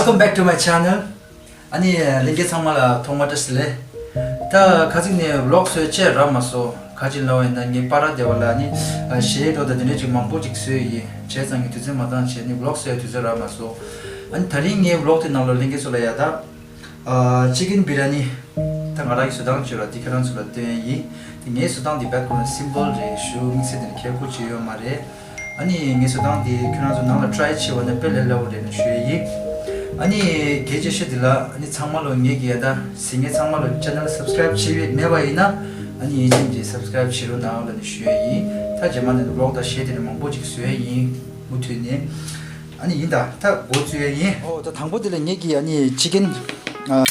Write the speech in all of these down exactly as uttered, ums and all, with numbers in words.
Welcome back to my channel. ཨ་ནི་ལྷན་རྒྱས་ཚང་མ་ལ་ཐོག་མར་བཀྲ་ཤིས་བདེ་ལེགས། ད་ཁ་ཅིག་ནས་vlog བཟོས་བྱས་རག་མ་སོང་། ཁ་ཅིག་ལབ་པ་ཡིན་ན་ངའི་པར་ར་བདེ་བ་ལ་ཨ་ནི་གཞས་འགྲོ་དང་དེ་འདྲས་ཅིག་མང་པོ་ཅིག་བཟོས་ཡིན། བྱས་ཙང་གི་དུས་ཚོད་མ་འདང་བྱས་ནི་vlog བཟོས་དུས་ཚོད་རག་མ་སོང་། ཨ་ནི་ད་རིང་ངའི་vlog དེ་ནང་ལ་ལྷན་རྒྱས་ཚོ་ལ་ཡ་ད་ཨ་chicken biryani ད་ང་རང་གི་བཟོ་སྟངས་བྱས་ར་དེ་ཁྱེད་རང་ཚོ་ལ་སྟོན་ཡིན། དེ་ངའི་བཟོ་སྟངས་དེ་background simple རེད། ཞུ་དམིགས་བསལ་དེ་ནི་ཁྱད་པར་ཅིག་ཡོད་མ་རེད། ཨ་ནི་ངའི་བཟོ་སྟངས་དེ་ཁྱེད་རང་ཚོ་ནང་ལ་try བྱེད་པ་ན་དཔེ་ལས་སླ་པོ་རེད་ལབ་ཞུ་ཡ་ཡིན། ཨ་ནི་གལ་ཆེ་ཤོས་དེ་ལ་ཨ་ནི་ཚང་མ་ལོ་ངེད་ཀྱི་ཡ་ད་གཟིགས་མཁན་ཚང་མ་ལོ་channel subscribe བྱས་མེད་པ་ཡིན་ན་ཨ་ནི་ཡིད་ཆེས་ཀྱིས་subscribe བྱེད་རོགས་གནང་ལབ་ནས་ཞུ་ཡ་ཡིན། ད་རྗེས་མ་ནས་vlog དང་གཞས་དེ་འདྲ་མང་པོ་ཅིག་བཟོ་ཡ་ཡིན། མུ་མཐུད་ནས། ཨ་ནི་ཡིན་ད། ད་འགོ་བཙུགས་ཡ་ཡིན། ཨོ་ད་དང་པོ་དེ་ལ་ངེད་ཀྱི་ཨ་ནི་chicken ཨ།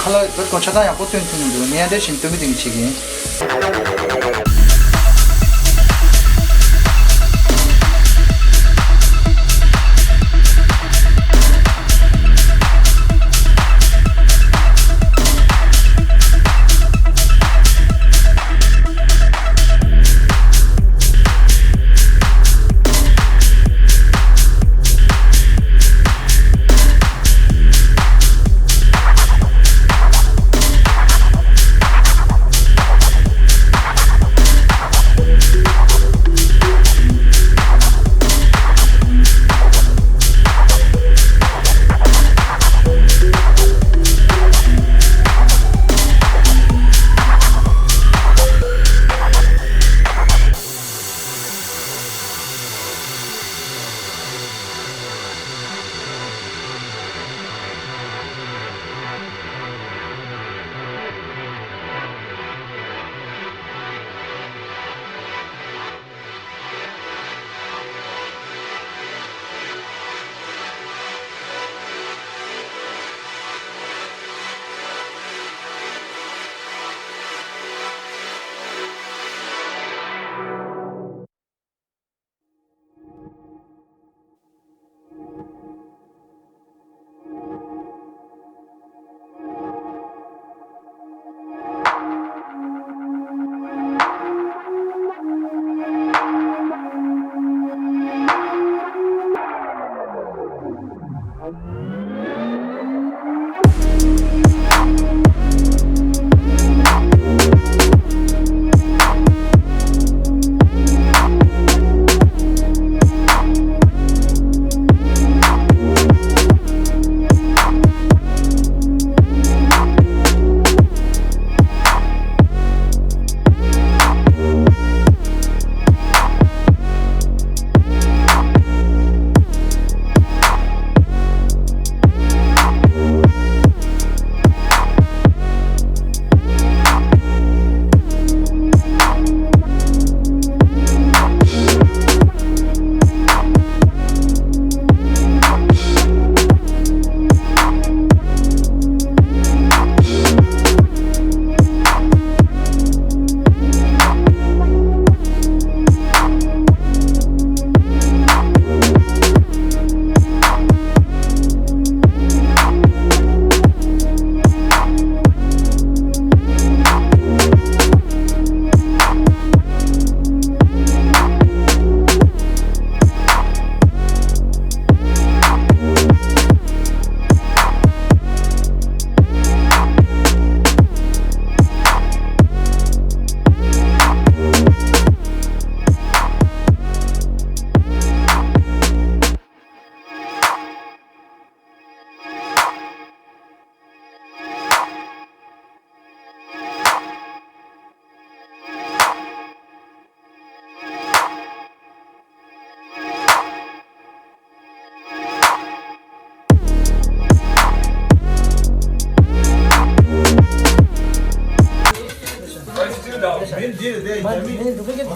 ཁ་ལག་བོད་སྐོར་ཆ་ཚང་ཡག་པོ་སྟོན་ཐུབ་མི་འདུག་ངས་འདི་བཞིན་སྟོན་མི་འདི་བྱེད་ཀྱི་ཡིན།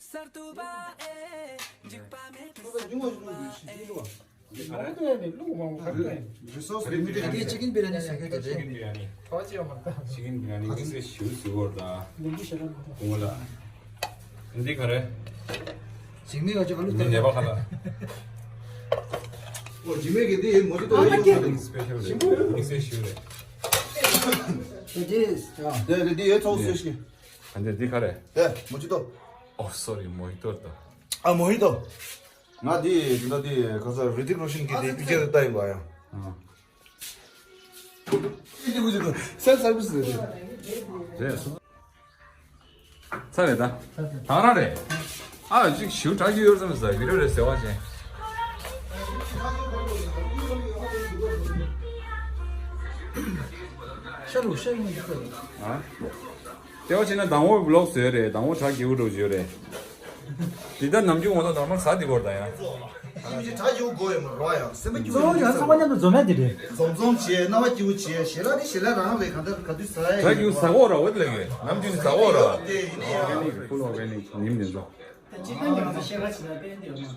གསར་དུ་བ་ཨེ། འཇིགས་པ་མེད་པའི་གསར་དུ་བ་ཨེ། རི་སོར་སི་ལི་མི་ཊེཌ། དེ་ཅི་ཀིན་བི་ར་ནི་ཟེར་མཁན་དེ་རེད། ཅི་ཀིན་བི་ར་ནི། ཅི་ཀིན་བི་ར་ནི་དམིགས་བསལ་ཞིམ་ཟེར་བ་རེད་ད། ལུག་ཁྱུ་ཞེ་དྲག་མི་འདུག་གོང་ལ། འདི་ག་རེ། འཇིགས་མེད་ཀྱི་ཨ་ལུ། འདི་ནེ་པ་ཁ་ལ། ཨོ་འཇིགས་མེད་ཀྱི་འདི་མོ་ཇི་ཏོ་ཡོད་ཡོད་རེད། སི་པེ་ཤལ་རེད། དམིགས་བསལ་ཞིམ་རེད། དེ་དེ་ཡ། དེ་དེ་དེ་ཡོད་ཚོགས་སུ་ཤི། ཨ་འདི་འདི་ག་རེ། དེ་མོ་ཇི་ཏོ། ཨོ་སོ་རི་མོ་ཇི་ཏོ་རེད་ད། ཨ་མོ་ཇི་ཏོ། ང་འདི་འདི་འདི་ག་ས་རི་ཏིག་རོ་ཤན་གྱི་འདི་པིག་ཅར་ལྟ་ཡིན་པ་ཡང་། ཨ། སེལ་སར་བི་སི་རེད། རེད། ཚར་རེད་ད། ད་རང་རེད། ཨ་ཅིག་ཞིའུ་དྲག་གི་ཡོད་བསམ་ཟ་བི་རོ་རེད་ཟེར་བ་ཅན། ཤ་རུ་ཤ་ཡིན་གྱི་ཨ། ལྟེ་བ་ཕྱིན་ན་དང་བོ་བི་ལོག་བཟོས་རེད། དང་བོ་དྲག་གི་འུ་འགྲོ་བརྗོད་རེད། འདི་ལྟར་ནམ་རྒྱུན་ངོ་ཐོག་ནོར་མལ་ཟ་འདི་སྐོར་དང་ཡང་། ཡིན་གྱི་དྲག་སྐྱིད་པོ་དགོས་ཡོད་མ་རོ་ཡང་སེམས་པ་སྐྱིད་པོ་གཙོ་བོ་ཡང་ཚང་མ་མཉམ་དུ་འཛོམས་ཡ་འདི་རེད། འཛོམས་འཛོམས་བྱས་རྣ་བ་སྐྱིད་པོ་བྱས་ཞལ་ལག་ནི་ཞལ་ལག་རང་རེད། གང་ལྟར་ག་དུས་ཟ་ཡ་དྲག་སྐྱིད་པོ་ཟ་གོ་ར་འོད་ལེགས་ཡོད་ནམ་རྒྱུན་ནི་ཟ་གོ་ར། དེ་ཡིན་ནི་ཡང་། ཕུལ་ཨོར་གེ་ནིག་ཉིམ་ནི་ཟ། ད་ཅི་ཕན་གྱི་ང་ཚོ་ཤེས་ཁ་ཕྱི་ན་ཕན་དེ་ཡོད་མ།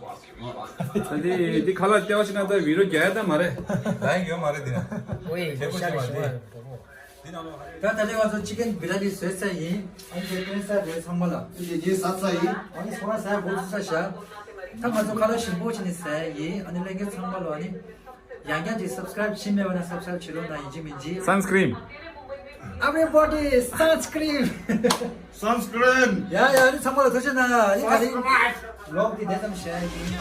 ད་དེ་དེ་ཁ་ལག་ལྟེ་བ་ཕྱིན་ན་ད་བི་རོ་རྒྱག་ཡ་ད་མ་རེད། ད་ཡོད་མ་རེད་དེ་ན། ཨོ་ཡེ་ཁྱེད་ཁོ་ཤ་ཤེས་པ་རེད་ཤེས་པ་རེད། ད་ད་ལྟ་ང་ཚོ་ཅི་ཀིན་བི་ར་ནི་བཟོས་ཚར་ཡིན། ཨ་ནི་དེ་སྟོན་ས་རེད་ཚང་མ་ལ། དེ་དེ་ཟ་ཚར་ཡིན། ཨ་ནི་ཚོང་ར་ཟ་འགོ་ཚུགས་ས་བཞག་ད་ང་ཚོ་ཁ་ལག་ཞིམ་པོ་བྱས་ནས་ཟ་ཡིན། ཨ་ནི་ལྷན་རྒྱས་ཚང་མ་ལ་ཨ་ནི་ཡང་བསྐྱར་ཅིག་སབ་སི་ཀ་རེབ་བྱས་མེད་པ་ན་སབ་སི་ཀ་རེབ་བྱེད་རོགས་གནང་ཡིན་གཅིག་མིན་གཅིག་སན་སི་ཀི་རིན། Everybody sunscreen. Sunscreen. ཡ་ཡ་ཨ་ནི་ཚང་མ་ལ་ཐུགས་རྗེ་གནང་། ཨ་ནི་ད་རིང་ལོག་འདི་དེ་ཙམ་བཤད་ཡིན།